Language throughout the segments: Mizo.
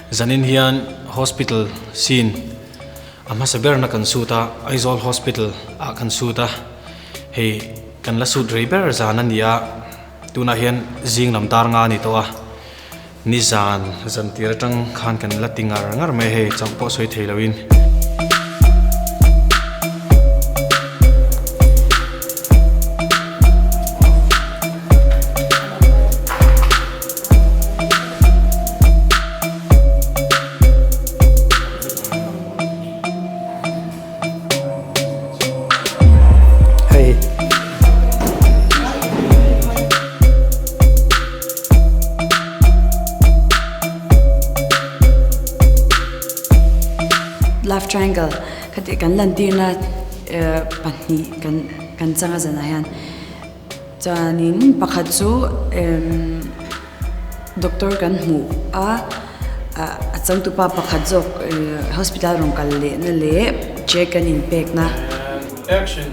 Zanin hian hospital scene a hmasa berna kan shoot a, Aizawl hospital ah kan shoot a, hei kan la shoot rei ber zan a ni a, tunah hian zing lam dar nga a ni tawh a, nizan zan tir atang khan kan la ti ngar ngar mai a hei chauh pawh sawi thei loin. Hei. Love triangle khati kan lantirna pahnih kan kan changa zanah hian Chuanin pakhat chu emm doctor kan hmuh a a changtupa pakhat zawk hospital rawn kal leh na leh check an inpek na. Action.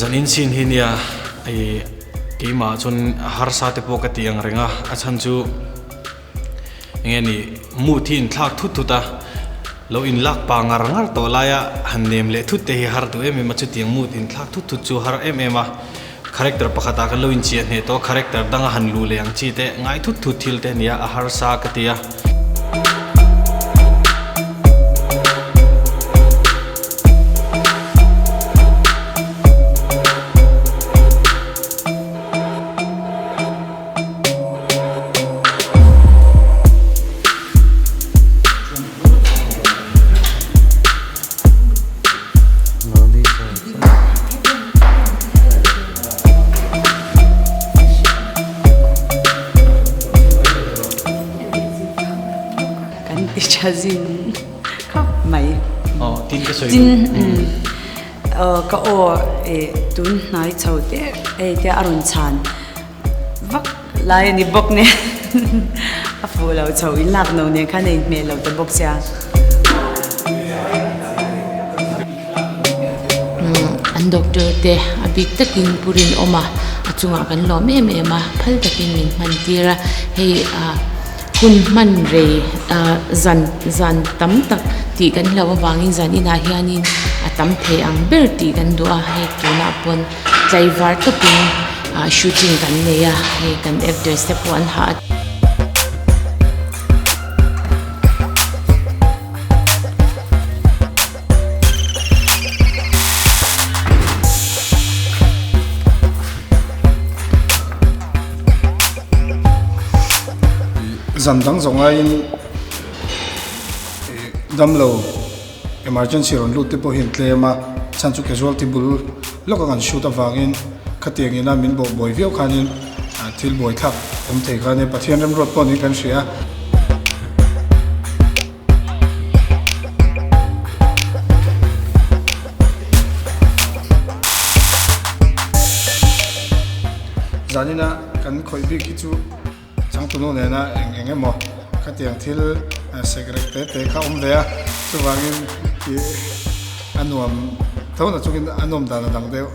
Zanin chin hi nia ih keimah chuan harsa te pawh ka ti ang reng a a chhan chu. Enge ni mood hi inthlak thut thut a, lo inlak pa ngar ngar tawh laia han nem leh thut te hi har duh em em a, chutiang mood inthlak thut thut chu har em em a, character pakhatah kan lo inchiah hneh tawh a, character danga han luh leh ang chi te ngai thut thut thil te a ni a, a harsa ka ti a. Kan ti tha zin khawp mai. Aw tin ka sawi. Tin ka aw tun hnai chho te hei tia a rawn chhan. Vak lai a ni bawk nen a fuh lo chho in lak no nen khan a inhmeh lo ta bawk sia. An doctor te a bik takin pu rinawm a a chungah kan lawm em em a phal takin min hman tir a hei ah hun hman rei ah zan zan tam tak tih kan hlauh avangin zan inah hianin a tam thei ang ber tih kan duh a hei tunah pawn. Tlaivar tawpin ah shooting kan nei a hei kan actors te pawh an hah a. Zan dang zawng aiin damlo. Emergency rawn lut te pawh hi an tlem a, chhan chu casualty bul lawka kan shoot avangin khatiang ina min bawh buai viau khanin thil buai thlak awm thei kha ania, Pathian remruat pawh niin kan hria. Zanina kan khawih bik hi chu. Changtunu nena eng eng emaw khatiang thil sekrek te te kha awm ve a, chuvangin ih a nuam tho na chungin a nawm dan a dang deuh.